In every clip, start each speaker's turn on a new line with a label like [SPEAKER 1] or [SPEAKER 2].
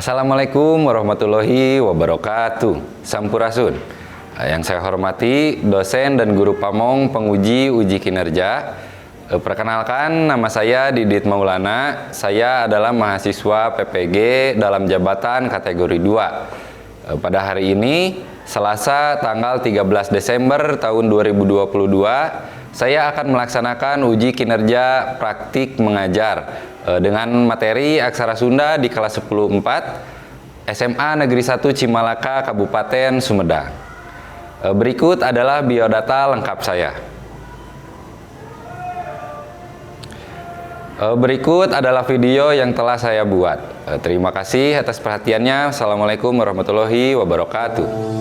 [SPEAKER 1] Assalamualaikum warahmatullahi wabarakatuh. Sampurasun. Yang saya hormati dosen dan guru pamong penguji uji kinerja. Perkenalkan, nama saya Didit Maulana. Saya adalah mahasiswa PPG dalam jabatan kategori 2. Pada hari ini, Selasa tanggal 13 Desember tahun 2022, saya akan melaksanakan uji kinerja praktik mengajar dengan materi aksara Sunda di kelas 10.4 SMA Negeri 1 Cimalaka, Kabupaten Sumedang. Berikut adalah biodata lengkap saya. Berikut adalah video yang telah saya buat. Terima kasih atas perhatiannya. Assalamualaikum warahmatullahi wabarakatuh.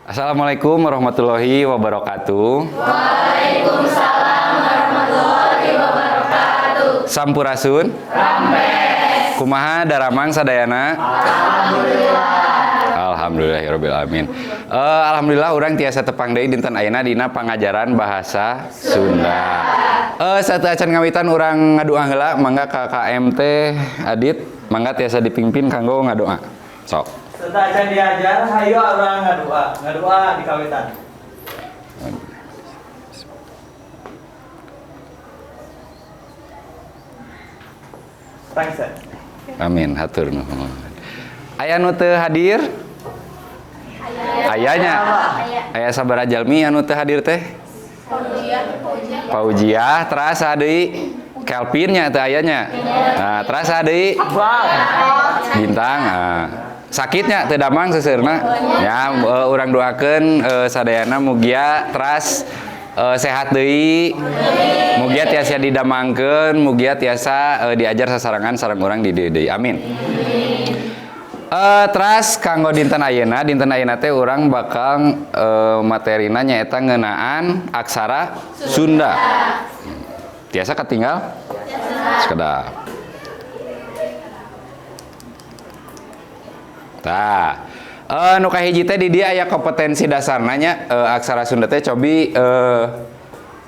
[SPEAKER 1] Assalamualaikum warahmatullahi wabarakatuh.
[SPEAKER 2] Waalaikumsalam warahmatullahi wabarakatuh.
[SPEAKER 1] Sampurasun.
[SPEAKER 2] Rampes.
[SPEAKER 1] Kumaha daramang sadayana?
[SPEAKER 2] Alhamdulillah.
[SPEAKER 1] Alhamdulillahirabbil alamin. Alhamdulillah urang tiasa tepang deui dinten ayeuna dina pangajaran bahasa Sunda. Sateuacan ngawitan urang ngadoa heula, mangga ka KMT Adit, mangga tiasa dipimpin kanggo ngadoa. Sok.
[SPEAKER 3] Sateuacan diajar, hayo urang ngadoa, ngadoa di kawitan. Thanks.
[SPEAKER 1] Amin, hatur nuhun. Aya nu teu hadir? Ayanya. Aya sabaraha jalmi anu teu hadir teh? Paujiah, teras deui Kelvin nya teu aya nya. Nah, teras deui Bintang. Nah. Sakitnya teu damang seuseurna. Ya, urang doakeun sadayana mugia teras sehat deui. Mugia tiasa didamangkeun, mugia tiasa diajar sasarengan sareng urang di dieu deui. Amin. Teras kanggo dinten ayeuna teh urang bakal materina nyaeta ngeunaan aksara Sunda. Tiasa katinggal? Sekedap. Tah, nu kahiji teh di dieu aya kompetensi dasarna nya, aksara Sunda teh cobi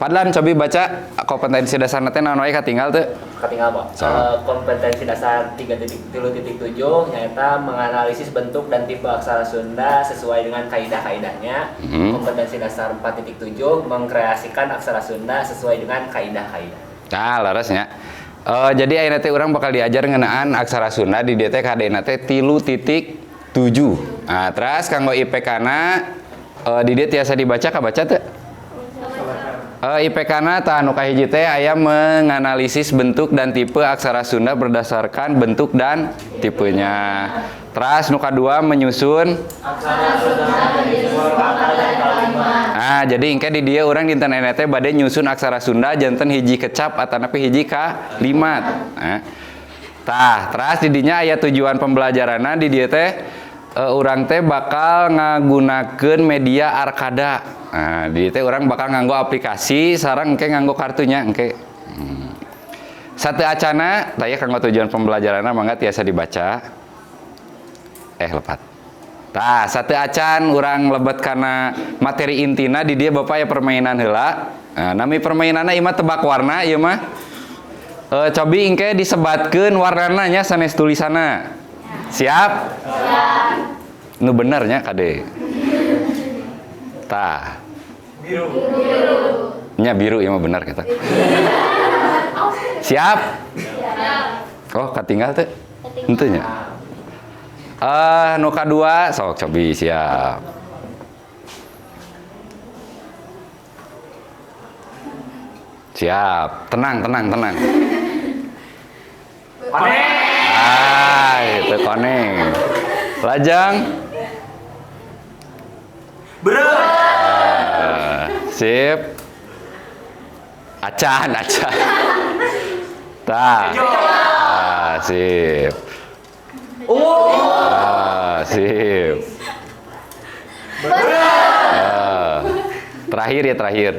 [SPEAKER 1] Padlan cobi baca kompetensi dasarna teh naon wae katinggal teu?
[SPEAKER 4] Katinggal, Pak.
[SPEAKER 1] So.
[SPEAKER 4] Kompetensi dasar 3.3.7 nyaeta menganalisis bentuk dan tipe aksara Sunda sesuai dengan kaidah-kaidahnya. Kompetensi dasar 4.7 mengkreasikan aksara Sunda sesuai dengan kaidah-kaidah.
[SPEAKER 1] Nah, leres nya. Jadi ayeuna teh urang bakal diajar ngeunaan aksara Sunda di dieu teh kadena teh 3.7. Nah, teras kanggo IPK-na di dieu tiasa dibaca kabaca teu? IPK-na tah anu kahiji teh aya menganalisis bentuk dan tipe aksara Sunda berdasarkan bentuk dan tipenya. Teras nu kadua menyusun
[SPEAKER 3] aksara Sunda menjadi sebuah kata dan kalimat.
[SPEAKER 1] Nah, jadi engke di dieu urang dinten ayeuna teh bade nyusun aksara Sunda janten hiji kecap atanapi hiji kalimat. Nah, tah, teras di dinya aya tujuan pembelajaranna di dieu teh urang teh bakal ngagunakeun media Arkada. Nah, di dieu teh urang bakal nganggo aplikasi sareng engke nganggo kartunya engke. Sateuacana tah ieu kanggo tujuan pembelajaranna mangga tiasa dibaca. Lepat. Tah, sateuacan urang lebet kana materi intina di dieu Bapak ya permainan heula. Nah, nami permainanna ieu mah tebak warna ieu mah. Cobi engke disebatkeun warnana nya sanes tulisanna. Siap? Siap. Nu bener nya kade. Tah.
[SPEAKER 3] Biru.
[SPEAKER 1] Nya biru ya mah bener kita. Siap?
[SPEAKER 2] Siap.
[SPEAKER 1] Oh, katinggal teh? Henteu nya. Nu kadua sok cobi siap. Siap. Tenang, tenang, tenang.
[SPEAKER 3] Koneng.
[SPEAKER 1] Ah, itu koneng. Lajang.
[SPEAKER 3] Beureum.
[SPEAKER 1] Sip. Acan, acan. Tah. Ah, sip. Ah, sip. Ah. Terakhir ya, terakhir.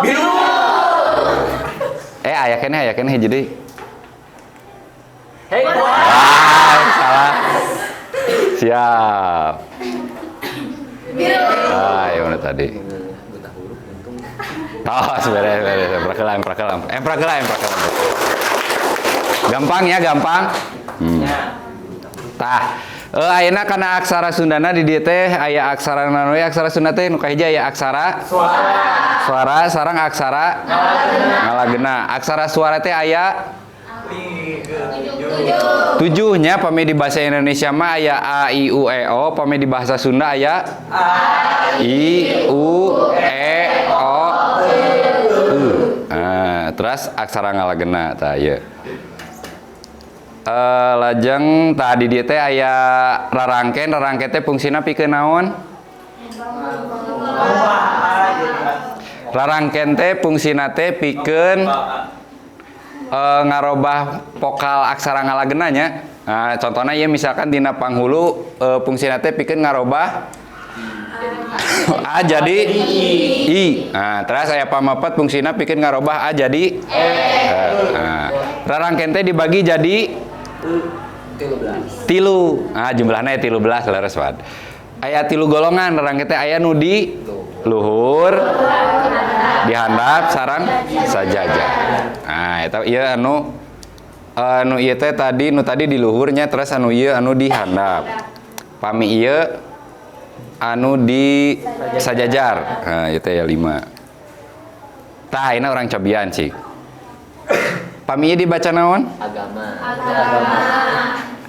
[SPEAKER 3] Biru.
[SPEAKER 1] Aya keneh hiji deui.
[SPEAKER 4] Hei.
[SPEAKER 1] Ah, salah. Siap.
[SPEAKER 2] Biru.
[SPEAKER 1] Ah, ya mana tadi. Oh, beres, beres. Prakelam, prakelam. Prakelam, prakelam. Gampang ya, gampang. Tah. Ayeuna kana aksara Sundana di dieu teh aya aksara naon we aksara Sunda teh nu kahiji aya aksara
[SPEAKER 3] suara.
[SPEAKER 1] Suara sareng aksara ngalagena. Aksara suara teh aya
[SPEAKER 3] 7.
[SPEAKER 1] 7 nya pami di bahasa Indonesia mah aya a i u e o, pami di bahasa Sunda aya a i u e o u. Nah, terus aksara ngalagena tah ieu. Lajeng tadi dieu teh aya rarangken, rarangken teh fungsina pikeun naon? Rarangken teh fungsina teh pikeun ngarobah vokal aksara ngalagena nya. Nah, contohna ieu misalkan dina panghulu fungsina teh pikeun ngarobah a jadi i. Nah, terus aya pamepet fungsina pikeun ngarobah a jadi e. Nah, rarangken teh dibagi jadi
[SPEAKER 4] 13.
[SPEAKER 1] Tilu. Nah, jumlahna 13 leres Pak. Aya 3 golongan rarangken teh aya nu di luhur, dihandap sareng sajajar. Nah, eta ieu anu anu ieu teh tadi nu tadi di luhurnya terus anu ieu anu dihandap. Pami ieu anu di sajajar. Nah, ieu teh ya 5. Tah, ini orang cobian sih. Pami ieu dibaca naon?
[SPEAKER 4] Agama.
[SPEAKER 2] Agama.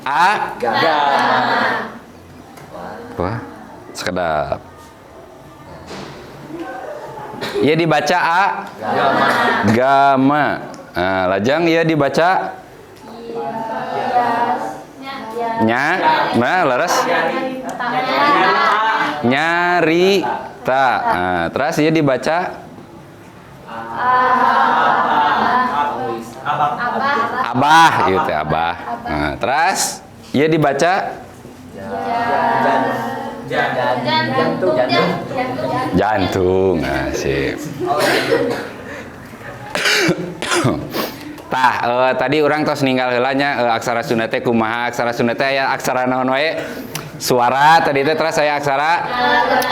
[SPEAKER 1] A.
[SPEAKER 4] Gama.
[SPEAKER 1] Wah, sekedap. Ieu dibaca A.
[SPEAKER 4] Gama.
[SPEAKER 1] Gama. Nah, lajang ieu dibaca nya. Nah, leres. Nyari ta. Nah, terus ieu dibaca abah gitu abah. Nah, terus ieu dibaca
[SPEAKER 4] jantung.
[SPEAKER 1] Jantung. Nah, sip. Tah, tadi urang tos ninggal heula nya aksara Sunda teh kumaha, aksara Sunda teh aya aksara naon wae? Suara tadi teh terus aya aksara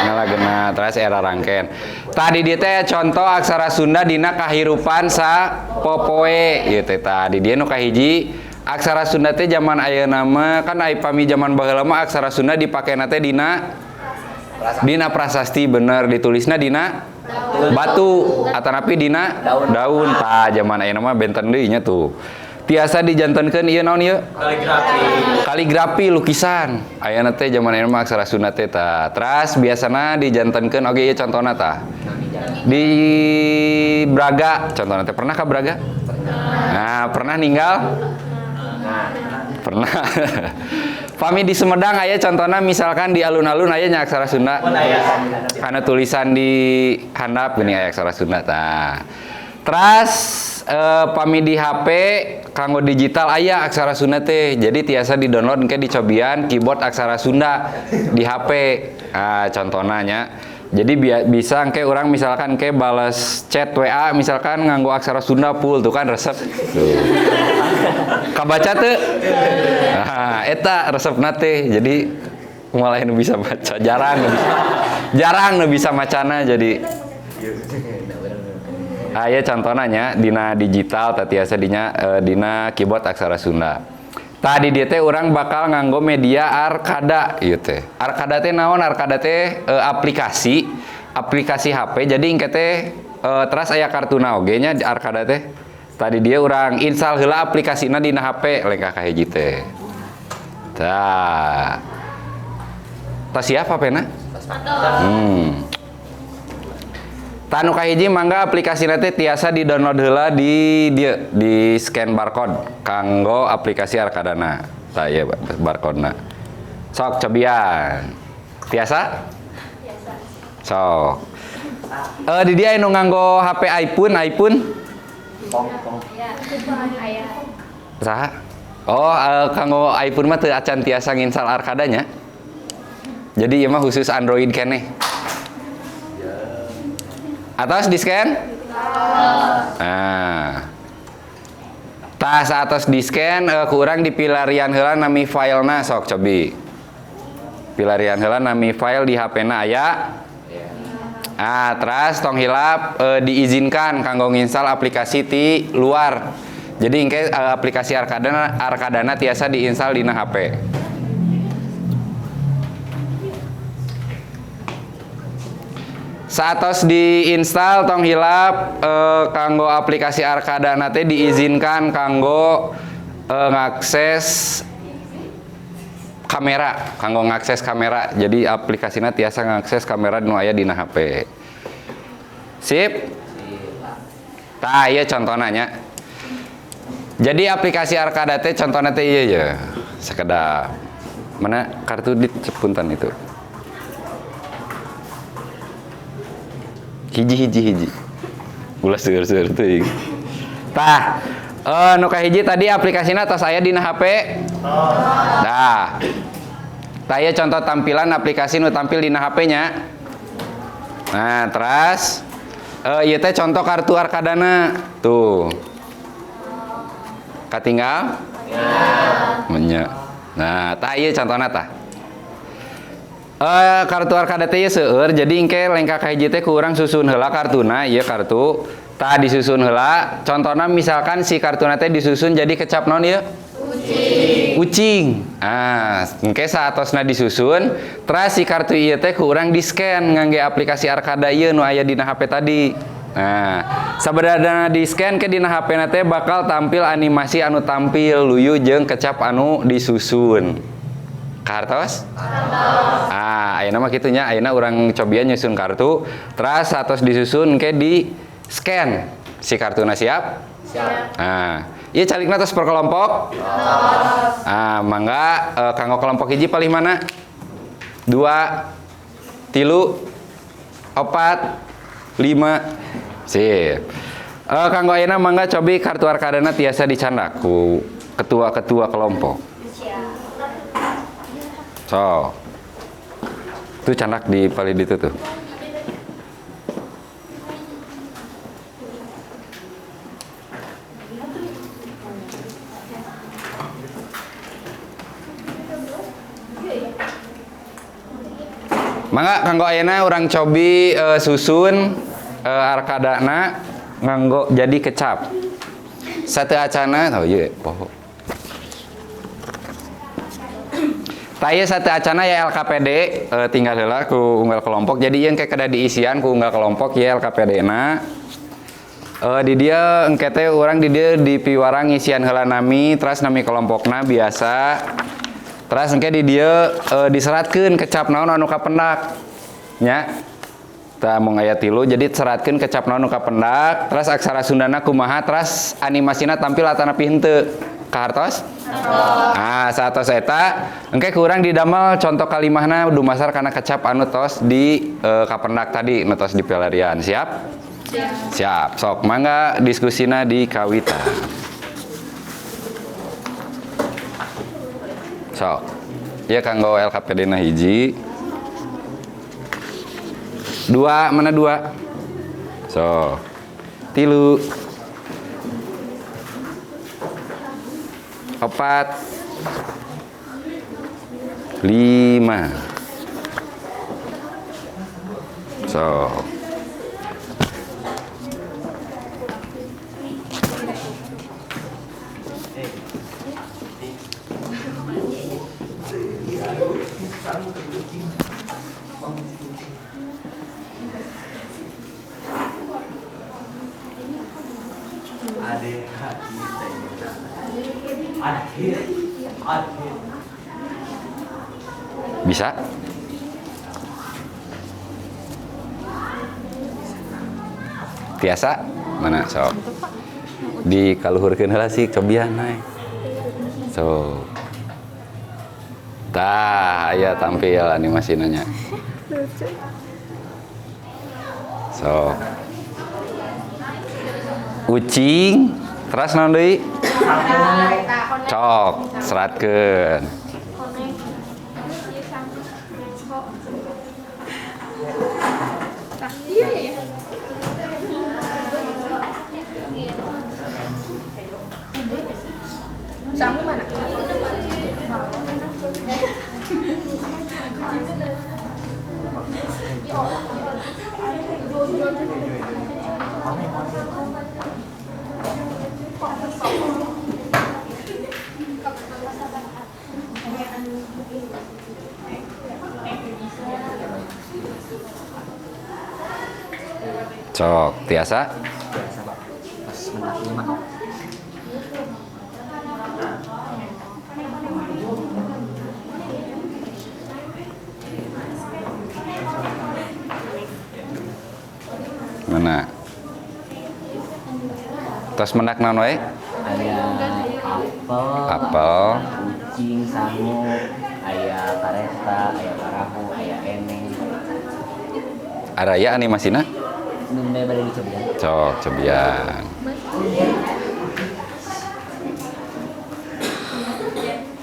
[SPEAKER 1] ngalagena, terus era rangken. Tadi dieu teh contoh aksara Sunda dina kahirupan sapopoe ieu teh. Tadi dieu nu kahiji aksara Sunda teh zaman ayeuna mah kan ai pami zaman baheula mah aksara Sunda dipakena teh dina dina prasasti bener ditulisna dina batu atanapi dina daun. Tah zaman ayeuna mah benten deui nya tuh. Tiasa dijantenkeun ieu naon ieu?
[SPEAKER 3] Kaligrafi.
[SPEAKER 1] Kaligrafi lukisan. Ayeuna teh zaman ayeuna mah aksara Sunda teh tah. Teras biasana dijantenkeun oge ieu contona tah. Di Braga contohna teh, pernah ka Braga? Nah, pernah ninggal? Pernah. Pami di Sumedang aya contohna misalkan di alun-alun aya nya aksara Sunda. Karena tulisan di handap gini aya aksara Sunda tah. Teras pami di HP kanggo digital aya aksara Sunda teh. Jadi tiasa di-download engke dicobian keyboard aksara Sunda di HP. Nah, contohna nya. Jadi bisa engke urang misalkan engke balas chat WA misalkan nganggo aksara Sunda full tuh kan resep. Tuh. Kabaca teu? Nah, eta resepna teh. Jadi mulai nu bisa baca, jarang nu bisa. Jarang nu bisa macana jadi. Aya contohna nya dina digital tatiasa dina dina keyboard aksara Sunda. Tadi dia teh urang bakal nganggo media Arkada ieu teh. Arkada teh naon? Arkada teh aplikasi aplikasi HP. Jadi engke teh teras aya kartuna oge nya di Arkada teh. Tadi dia urang install heula aplikasina dina HP lengkah ka hiji teh. Tah. Tos siap HP-na? Tanu kahiji mangga aplikasina teh tiasa di-download heula di dieu, di scan barcode kanggo aplikasi Arkadana. Tah ieu barcode-na. Sok cobian. Tiasa?
[SPEAKER 2] Tiasa.
[SPEAKER 1] Sok. Di dieu anu nganggo HP iPhone, iPhone?
[SPEAKER 4] Pong, pong.
[SPEAKER 2] Ya. Aya.
[SPEAKER 1] Saha? Oh, kanggo iPhone mah teu acan tiasa nginstal Arkadanya. Jadi ieu mah khusus Android keneh. Atos di scan? Nah. Tas atos di scan kurang dipilarian heula nami filena sok cobi. Pilarian heula nami file di HP-na aya. Ah, teras tong hilap diizinkan kanggo nginstal aplikasi ti luar. Jadi engke aplikasi Arkadana tiasa diinstal dina HP. Saatos diinstal tong hilap kanggo aplikasi Arkadana teh diizinkan kanggo ngakses kamera, kanggo ngakses kamera. Jadi aplikasina tiasa ngakses kamera nu aya dina HP. Sip? Tah ieu contohna nya. Jadi aplikasi Arkada teh contohna teh ieu ya. Sakedap. Mana kartu dit punten itu. Hiji hiji hiji. Ulah seueur-seueur teuing. Tah, nu kahiji tadi aplikasina tos aya dina HP. Tah. Tah ieu contoh tampilan aplikasi nu tampil dina HP-nya. Nah, teras ieu teh contoh kartu Arkadana. Tuh. Katinggal? Nya. Nah, tah ieu contohna tah. Kartu Arkada teh ieu seueur, jadi engke lengkah kahiji teh ku urang susun heula kartuna, ieu kartu. Tah disusun heula, contohna misalkan si kartuna teh disusun jadi kecap naon ieu? Ucing. Ucing. Ah, engke saatosna disusun, teras si kartu ieu teh ku urang di-scan ngangge aplikasi Arkada ieu nu aya dina HP tadi. Nah, sabadana di-scan ke dina HP na teh bakal tampil animasi anu tampil luyu jeung kecap anu disusun. Kartos? Ah, ayeuna mah kitu nya, ayeuna urang cobian nyusun kartu, teras satos disusun ke di scan si kartuna siap?
[SPEAKER 4] Siap.
[SPEAKER 1] Nah, ieu calikna tos per kelompok?
[SPEAKER 2] Tos.
[SPEAKER 1] Ah, mangga kanggo kelompok hiji palih mana? 2 3 4 5. Sip. Kanggo ayeuna mangga cobi kartu Arkadana tiasa dicandak ku ketua-ketua kelompok. So, tuh candak di palih ditu tuh. Mangga kanggo ayeuna urang cobi susun Arkadana nganggo jadi kecap. Satu acana, oh iya, poho. Tah ieu satu acana ya LKPD tinggal heula ku unggal kelompok. Jadi ieu engke kedah diisian ku unggal kelompok ya LKPD-na. Di dieu engke teh urang di dieu dipiwarang ngisian heula nami, teras nami kelompokna biasa. Teras engke di dieu diseratkeun kecap naon anu kapendak. Nya. Tah mung aya 3 jadi seratkeun kecap naon anu kapendak, teras aksara Sundana kumaha, teras animasina tampil atanapi henteu. Kahartos? Ah, saatos eta engke kurang didamel contoh kalimahna dumasar kana kecap anu tos di kapendak tadi, nu tos di pelarian. Siap?
[SPEAKER 2] Siap.
[SPEAKER 1] Siap. Sok mangga diskusina di kawitan. Sok. Ieu kanggo LKPD na hiji. 2, mana 2? Sok. 3 4 5. So.
[SPEAKER 3] A D H I T. Adhit. Adhit.
[SPEAKER 1] Bisa? Tiasa? Mana sok? Di kaluhurkeun heula sih cobian naik. So. Tah, aya tampil animasi nanya. So. Ucing, teras naon deui? Cok, seratkeun.
[SPEAKER 2] Sangu mana?
[SPEAKER 1] Cok, tiasa?
[SPEAKER 4] Biasa Pak. Pas mendak 5.
[SPEAKER 1] Mana? Tos mendak naon wae?
[SPEAKER 4] Aya apel,
[SPEAKER 1] Apel,
[SPEAKER 4] kucing, sangu, aya kareta, aya parahu, aya eneng.
[SPEAKER 1] Araya animasina?
[SPEAKER 4] Nembe bade dicobian.
[SPEAKER 1] Cok, cobian.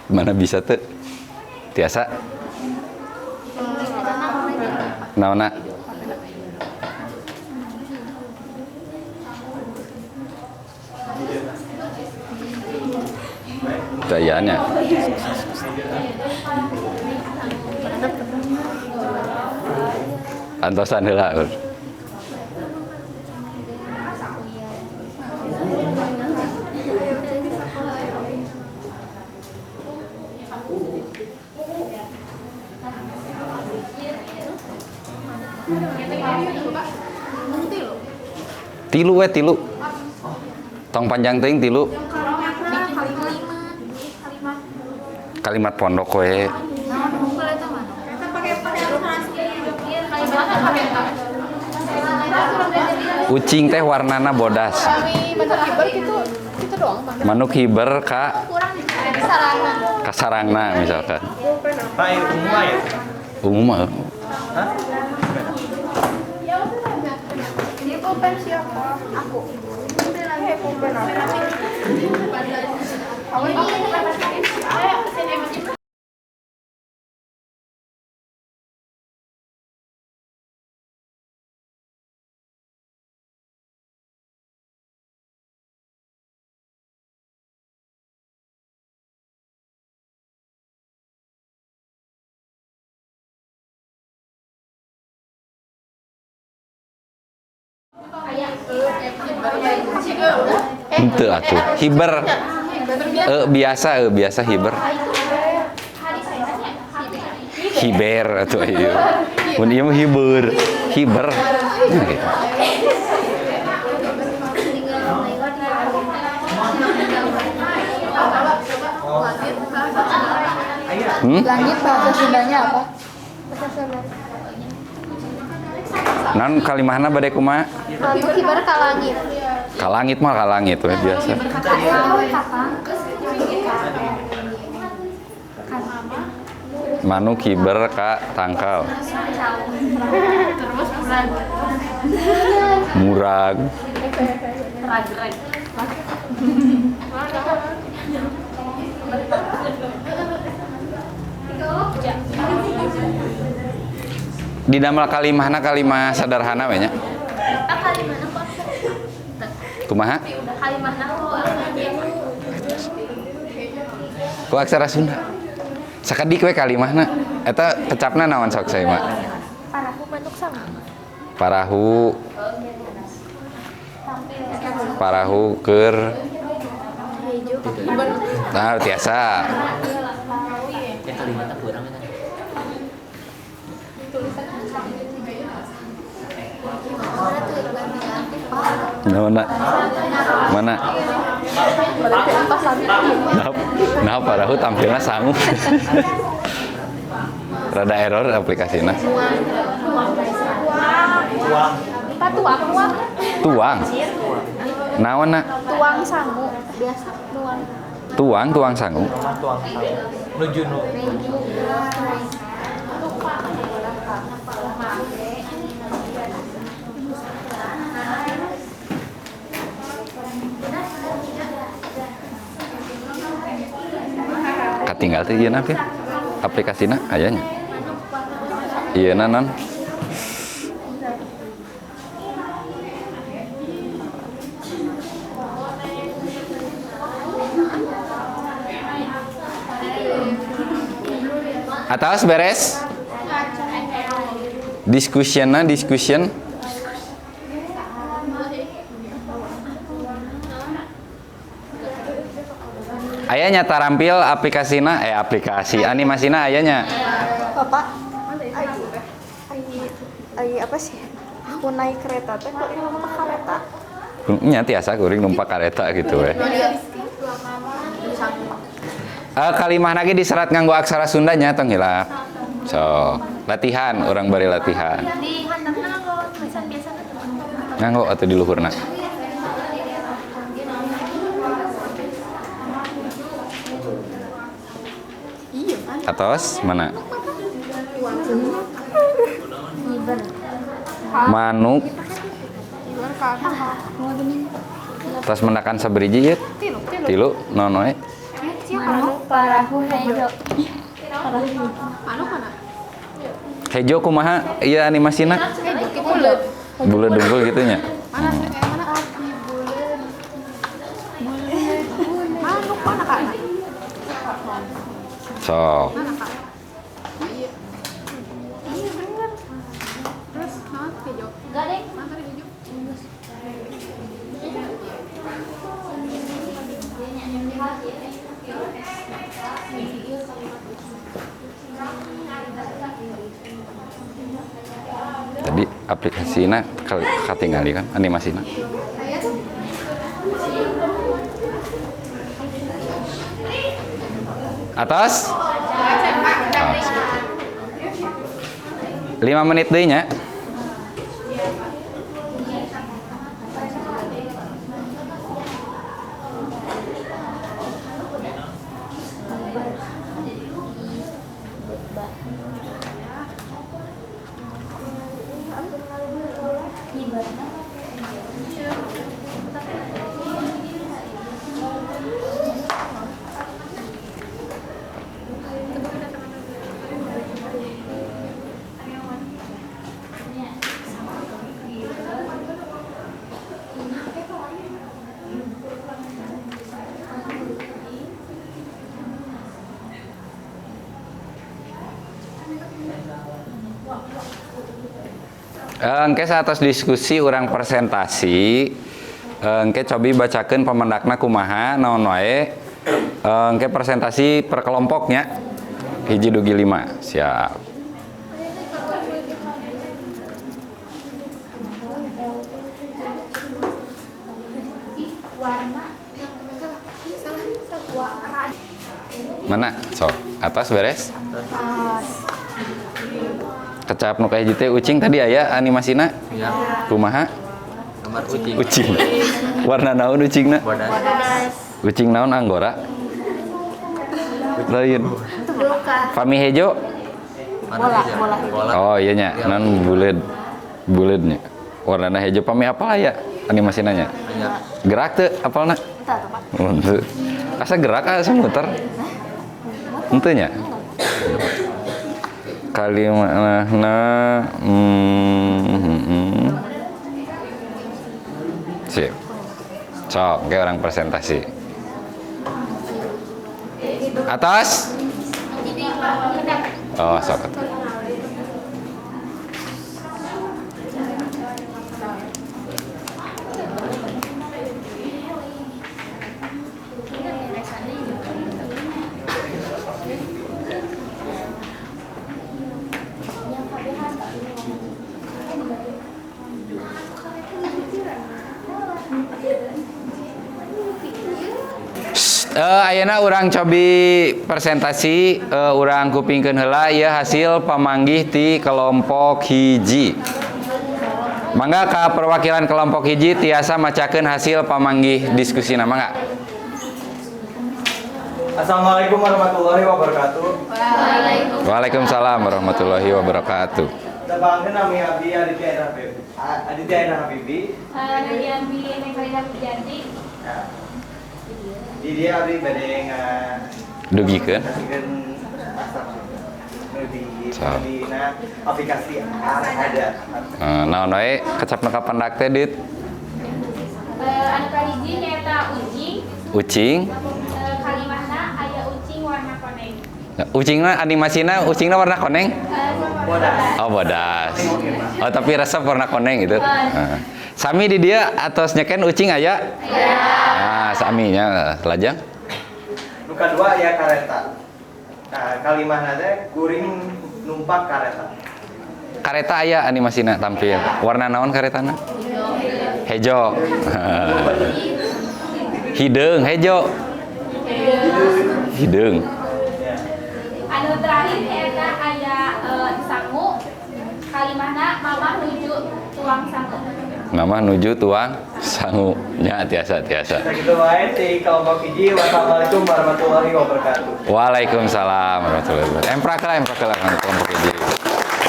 [SPEAKER 1] Mana bisa tuh? Tiasa? Naonna? Dayaannya. Antosan heula. Tilu we tilu. Tong panjang teuing tilu. Kalimat pondok we. Ucing teh warnana bodas. Manuk hiber ka kasarangna misalkan.
[SPEAKER 3] Pak, umum ya?
[SPEAKER 1] Umum mah.
[SPEAKER 3] Hah?
[SPEAKER 2] Ini pulpen siapa? Aku. Pulpen aku.
[SPEAKER 1] Henteu atuh. Hiber. Biasa biasa hiber. Hiber atuh ieu. Mun ieu mah hiber. Hiber. Nah, gitu.
[SPEAKER 2] Langit bahasa Sundanya apa? Bahasa Sunda.
[SPEAKER 1] Non kalimahna bade kumaha?
[SPEAKER 2] Manuk hiber ka langit.
[SPEAKER 1] Ka langit mah ka langit we biasa. Manuk hiber ka tangkal.
[SPEAKER 2] Terus murag.
[SPEAKER 1] Murag.
[SPEAKER 2] Rag-rag.
[SPEAKER 1] Di damel kalimahna kalimah sederhana we nya. Kumaha? Ku aksara Sunda. Sakedik we kalimahna. Eta kecapna naon sok saya mah?
[SPEAKER 2] Parahu manuk sama.
[SPEAKER 1] Parahu. Parahu keur. Nah, tiasa.
[SPEAKER 4] Ya kalimatna kurang eta.
[SPEAKER 1] Mana? Mana? Nah, parahu tampilnya sangu. Rada error aplikasinya.
[SPEAKER 2] Tuang.
[SPEAKER 1] Tuang. Naon na?
[SPEAKER 2] Tuang sangu biasa tuang.
[SPEAKER 1] Tuang sangu.
[SPEAKER 3] Tuang sangu. Nuju nu.
[SPEAKER 1] Katinggal teh ieu na Pir. Aplikasina aya nya. Ieu na non. Atas beres? Diskusiona, discussion. Aya nya tarampil aplikasina, aplikasi animasina aya nya.
[SPEAKER 5] Bapak, ai apa sih? Aku naik kereta teh kok numpak kereta.
[SPEAKER 1] Nya tiasa kuring numpak kereta gitu we. Kalimah lagi diserat nganggo aksara Sundanya tong hilap. So, latihan, orang bari latihan.
[SPEAKER 2] Di hantarna nganggo tulisan biasa
[SPEAKER 1] Nganggo atau di luhurna? Atos mana? Manuk. Tos mendakan saberiji ieu? Tilu, naon wae?
[SPEAKER 2] Manuk parahu hejo.
[SPEAKER 5] Manuk mana?
[SPEAKER 1] Hejo kumaha ieu animasina?
[SPEAKER 2] Buleud.
[SPEAKER 1] Buleud dungkul gitu nya.
[SPEAKER 5] Mana mana buleud. Manuk mana Kak?
[SPEAKER 1] Sok.
[SPEAKER 5] Mana Kak? Iya. Iya bener. Terus naon hejo?
[SPEAKER 2] Enggak deh.
[SPEAKER 5] Mana hejo?
[SPEAKER 1] Tadi aplikasina katingali kan animasina. Atas? 5 menit deui nya. Engke atas diskusi urang presentasi, engke cobi bacakeun pamendakna kumaha naon wae. Engke presentasi per kelompoknya 1 dugi 5. Siap. Mana? Sok, atas beres? Kecap nu kahiji teh ucing tadi aya animasina?
[SPEAKER 4] Iya.
[SPEAKER 1] Kumaha?
[SPEAKER 4] Gambar ucing.
[SPEAKER 1] Ucing. Warna naon ucingna?
[SPEAKER 4] Bodas.
[SPEAKER 1] Ucing naon anggora? Lain. Pami hejo?
[SPEAKER 4] Bola, bola.
[SPEAKER 1] Oh iya nya, non buleud. Buleudnya. Warnana hejo pami apal aya animasina nya?
[SPEAKER 4] Iya.
[SPEAKER 1] Gerak teu apalna?
[SPEAKER 5] Entah tuh, Pak.
[SPEAKER 1] Henteu. Asa gerak asa muter. Henteu nya? Kalimahna Sip. Sok, kayak orang presentasi. Atas? Oh, sok. Ayeuna urang cobi presentasi, urang kupingkeun heula ieu hasil pamanggih ti kelompok hiji. Mangga ka perwakilan kelompok hiji tiasa macakeun hasil pamanggih diskusina, mangga.
[SPEAKER 3] Assalamualaikum warahmatullahi wabarakatuh.
[SPEAKER 1] Waalaikumsalam warahmatullahi wabarakatuh.
[SPEAKER 3] Tepangkeun nami abdi Aditya Enda Habibie. Aditya Enda Habibie.
[SPEAKER 6] Nami Neng Farida Pujianti.
[SPEAKER 3] Nah, di dieu abdi bade
[SPEAKER 1] Dugikeun.
[SPEAKER 3] ngasihkeun aksara Sunda. Nu di
[SPEAKER 1] Sok.
[SPEAKER 3] dina aplikasi ada.
[SPEAKER 1] Naon wae kecap nu kapendak teh, Dit?
[SPEAKER 6] Anu kahiji nyaeta ucing.
[SPEAKER 1] Ucing.
[SPEAKER 6] Kalimahna aya ucing warna koneng.
[SPEAKER 1] Ucingna animasina ucingna warna koneng?
[SPEAKER 3] Bodas.
[SPEAKER 1] Oh, bodas. Oh, tapi resep warna koneng gitu. Heeh. Sami di dieu atos nyeken ucing aya? Aya. Ah, saminya lajang.
[SPEAKER 3] Nu kadua aya kareta. Nah, kalimahna teh kuring numpak kareta.
[SPEAKER 1] Kareta aya animasina tampil. Warna naon karetana? Hejo. Hideung, hejo. Hideung.
[SPEAKER 3] Ya.
[SPEAKER 6] Anu terakhir nyaeta aya sangu. Kalimahna mama nuju tuang sangu.
[SPEAKER 1] Mama nuju tuang sangu. Nya tiasa tiasa.
[SPEAKER 3] Sakitu wae ti kelompok hiji. Wassalamualaikum warahmatullahi wabarakatuh.
[SPEAKER 1] Waalaikumsalam warahmatullahi wabarakatuh. Emprak lah, emprak lah kelompok hiji.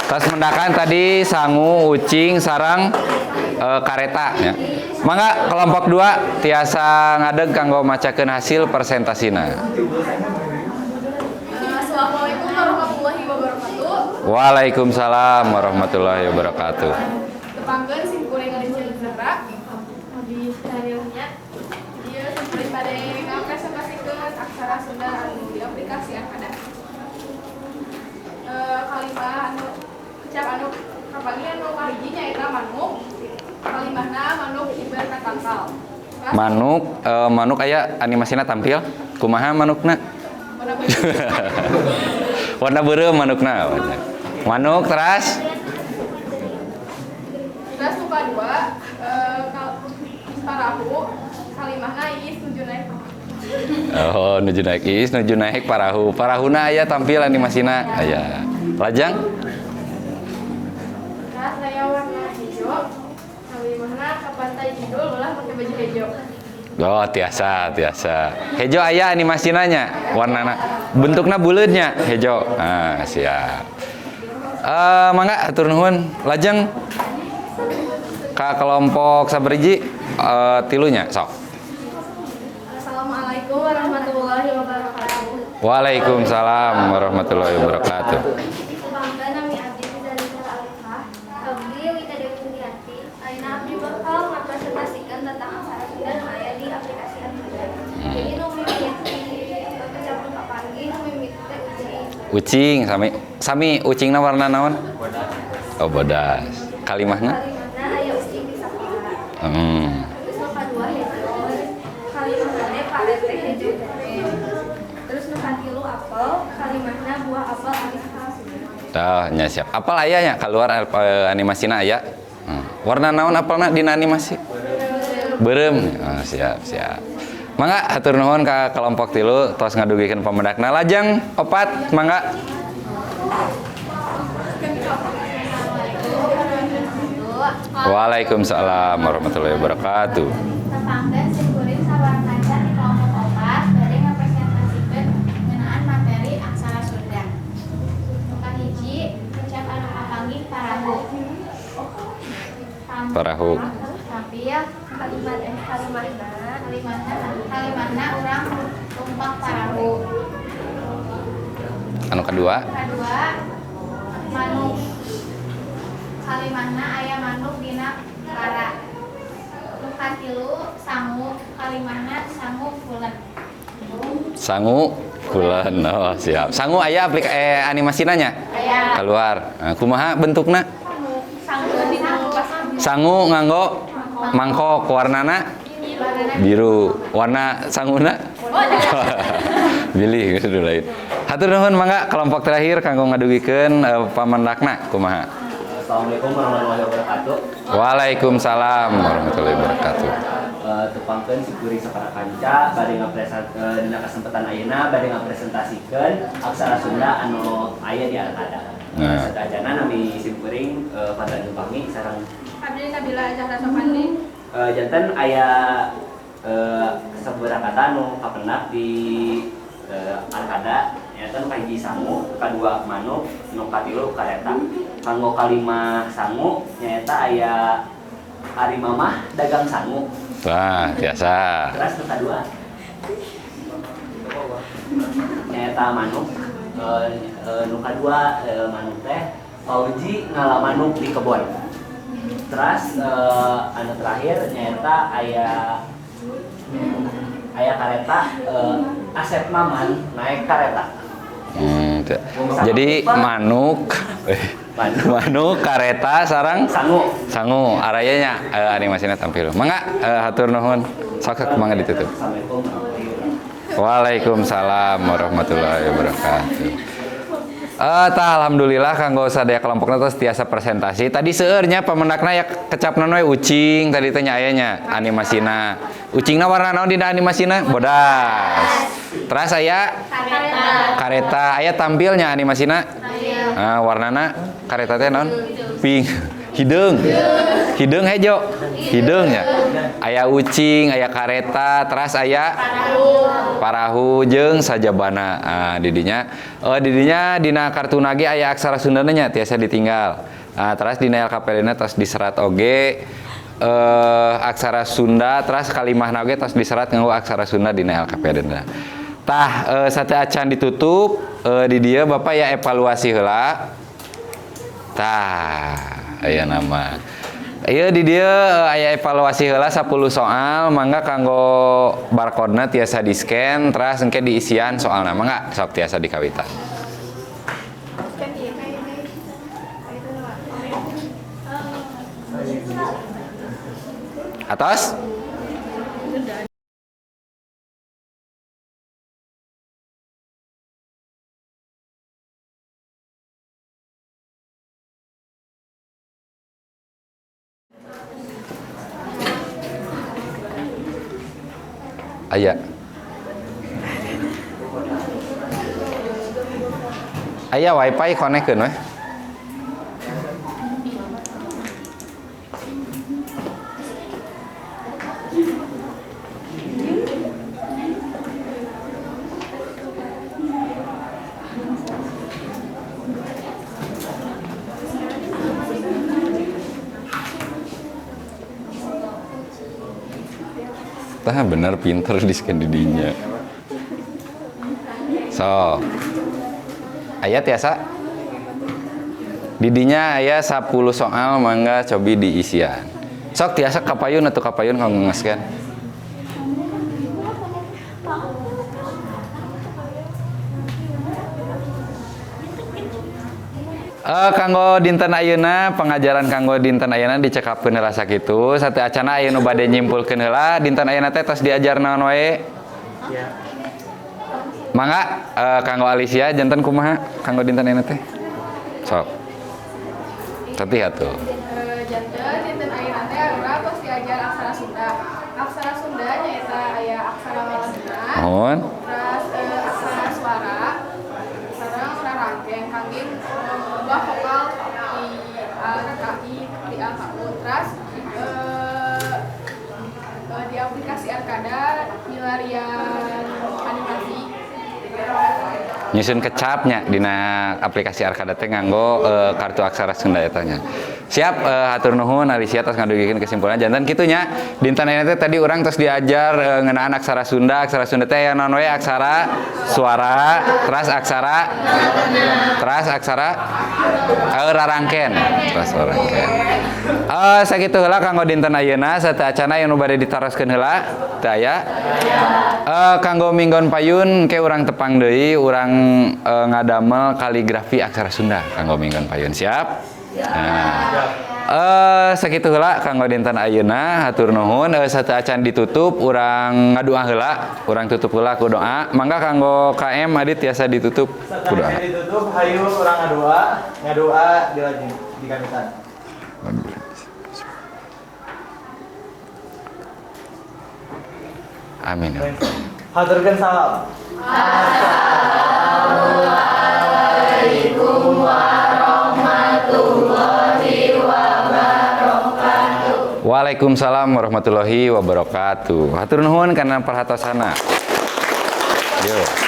[SPEAKER 1] Tas mendakan tadi sangu, ucing, sarang kareta ya. Mangga kelompok 2 tiasa ngadeg kanggo macakeun hasil presentasina.
[SPEAKER 2] Assalamualaikum warahmatullahi wabarakatuh.
[SPEAKER 1] Waalaikumsalam warahmatullahi wabarakatuh.
[SPEAKER 2] Tepangkeun sim kuring Aditya Zahra. Abdi Danielnya. Ieu sim kuring bade ngapresentasikeun aksara Sunda anu di aplikasi Arkada. Kalimah anu kecap anu kapanggih anu kahiji nyaeta manuk. Kalimahna manuk hiber ka tangkal.
[SPEAKER 1] Manuk, manuk aya animasina tampil. Kumaha manukna?
[SPEAKER 2] Warna biru.
[SPEAKER 1] Warna beureum manukna. Manuk teras
[SPEAKER 2] Terus nu kadua parahu kalimahna iis nuju naik.
[SPEAKER 1] Oh, nuju naik iis, nuju naik parahu. Parahuna aya tampil animasina. Aya. Lajang?
[SPEAKER 2] Terus aya warna hijau. Kalimahna ka pantai kidul ulah make baju hijau.
[SPEAKER 1] Oh, tiasa, tiasa. Hejo aya animasina nya, warnana. Bentukna buleudnya hejo. Ah, siap. Mangga atur nuhun. Lajeng ka kelompok sabariji tilunya sok.
[SPEAKER 2] Assalamualaikum warahmatullahi wabarakatuh.
[SPEAKER 1] Waalaikumsalam warahmatullahi wabarakatuh.
[SPEAKER 5] Tepangkeun nami abdi Zalika Alifah. Abdi Wita Dewi Sugianti. Ayeuna abdi bakal ngapresentasikan tentang aksara Sunda nu aya di aplikasi Arkada. Jadi nu mimiti kecap nu kapanggih nu mimiti teh ucing.
[SPEAKER 1] Ucing sami sami ucingna warna naon? Oh, bodas. Kalimahna?
[SPEAKER 5] Kalimahna aya ucing di sakola. Terus nu kadua hejo. Kalimahna teh parete hejo goreng. Terus nu katilu apel, kalimahna buah apel amis khas.
[SPEAKER 1] Tah, nya siap. Apel aya nya keluar animasina aya. Warna naon apelna dina animasi? Beureum. Oh, siap, siap. Mangga hatur nuhun ka kelompok tilu tos ngadugikeun pamedakna. Lajeng opat mangga. Waalaikumsalam warahmatullahi wabarakatuh.
[SPEAKER 6] Tepangkeun sim kuring sawareh kaca di kelompok opat bade ngapresentasikeun ngeunaan materi aksara Sunda. Nu kahiji kecap anu kapanggih parahu.
[SPEAKER 1] Parahu.
[SPEAKER 6] Tampil
[SPEAKER 5] Kalimat kalimahna
[SPEAKER 6] kalimahna kalimahna urang tumpak parahu.
[SPEAKER 1] Anu kedua?
[SPEAKER 6] Kadua manuk. Kalimahna aya manuk dina para. Nu katilu sangu, kalimahna sangu pulen.
[SPEAKER 1] Sangu pulen. Oh, siap. Sangu aya animasina nya?
[SPEAKER 6] Aya.
[SPEAKER 1] Keluar. Nah, kumaha bentukna?
[SPEAKER 6] Sangu
[SPEAKER 1] Sangu nganggo mangkok warnana biru. Warna sanguna? Bilih gitu lain. Hatur nuhun mangga kelompok terakhir kanggo ngadugikeun pamendakna kumaha?
[SPEAKER 4] Assalamualaikum warahmatullahi wabarakatuh.
[SPEAKER 1] Waalaikumsalam warahmatullahi wabarakatuh.
[SPEAKER 4] Tepangkeun simkuring sapara kanca bade ngapresentasi dina kesempatan ayeuna bade ngapresentasikeun aksara Sunda anu aya di Arkada.
[SPEAKER 1] Nah.
[SPEAKER 4] Sadayana nami simkuring Fadlan Jupami sareng
[SPEAKER 2] Abdi Nabila Zahra Sopandi.
[SPEAKER 4] Janten aya sabaraha kata anu kapendak di Arkada nyaeta nu kahiji sangu, nu kadua manuk, nu katilu kareta. Kanggo kalima sangu nyaeta aya ari mamah dagang sangu.
[SPEAKER 1] Wah, biasa.
[SPEAKER 4] Terus nu kadua nyaeta manuk, nu kadua manuk teh Fauji ngala manuk di kebon. Terus anu terakhir nyaeta aya kareta, Asep Maman naik kareta.
[SPEAKER 1] Jadi manuk, manuk kareta sarang
[SPEAKER 4] sangu.
[SPEAKER 1] Sangu arayanya animasinya tampil. Mangga hatur nuhun. Sok mangga ditutup. Waalaikumsalam warahmatullahi wabarakatuh. Tah alhamdulillah kanggo sadaya kelompokna tos tiasa presentasi. Tadi seueurnya pamendakna ya kecapna we ucing tadi teh nya aya nya animasina. Ucingna warna naon dina animasina? Bodas. Terus aya kareta, aya tampilnya animasina? Ah, warnana kareta teh naon? Pink. Hideung. Hideung hejo. Hideung nya. Aya ucing, aya kareta, teras aya parahu jeung sajabana. Ah, didinya didinya dina kartuna ge aya aksara Sundana nya tiasa ditinggal. Ah, teras dina LKPD-na tos diserat oge aksara Sunda, teras kalimahna oge tos diserat nganggo aksara Sunda dina LKPD-na. Tah sateuacan ditutup di dieu Bapak ya evaluasi heula. Tah aya nama. Ieu di dieu aya evaluasi heula 10 soal, mangga kanggo barcode-na tiasa di-scan teras engke diisian soalna, mangga sok tiasa dikawitan. Atos? Aya. Aya wifi konekkeun we. Tah bener pinter di scan didinya. So. Aya tiasa. Didinya aya 10 soal mangga cobi diisian. Sok tiasa kapayun atau kapayun kanggo nge-scan. Kanggo dinten ayeuna pengajaran kanggo dinten ayeuna dicekapkeun heula sakitu. Sateuacana aya nu bade nyimpulkeun heula dinten ayeuna teh tos diajar naon wae?
[SPEAKER 3] Ya.
[SPEAKER 1] Mangga kanggo Alicia janten kumaha kanggo dinten ayeuna teh? Sok. Satih atuh.
[SPEAKER 2] Janten dinten ayeuna teh urang tos diajar aksara Sunda. Aksara Sunda nyaeta aya aksara lalabina.
[SPEAKER 1] Mohon.
[SPEAKER 2] Terus aksara suara. Sareng rarangken kangge mengubah vokal di A ke I, di A ke U. Terus di aplikasi Arkada milarian animasi.
[SPEAKER 1] Nyusun kecapnya dina aplikasi Arkada teh nganggo kartu aksara Sunda eta nya. Siap hatur nuhun Alicia tos ngadugikeun kesimpulan janten kitu nya. Dinten ayeuna teh tadi urang tos diajar ngeunaan aksara Sunda, aksara Sunda teh aya naon we? Aksara suara, teras aksara rarangken, teras rarangken. Sakitu heula kanggo dinten ayeuna sateuacana anu bade ditaroskeun heula teu aya. Kanggo minggon payun ke urang tepang deui urang ngadamel kaligrafi aksara Sunda kanggo minggon payun. Siap? Nah. Sakitu heula kanggo dinten ayeuna hatur nuhun. Sateuacan ditutup urang ngadoa heula, urang tutup heula ku doa. Mangga kanggo KM Adit tiasa ditutup ku doa.
[SPEAKER 3] Ditutup hayu urang ngadoa, ngadoa dilajeng dikamitan.
[SPEAKER 1] Amin.
[SPEAKER 3] Haturkeun salam.
[SPEAKER 6] Assalamualaikum warahmatullahi wabarakatuh.
[SPEAKER 1] Waalaikumsalam warahmatullahi wabarakatuh. Hatur nuhun kana perhatosana. Yo.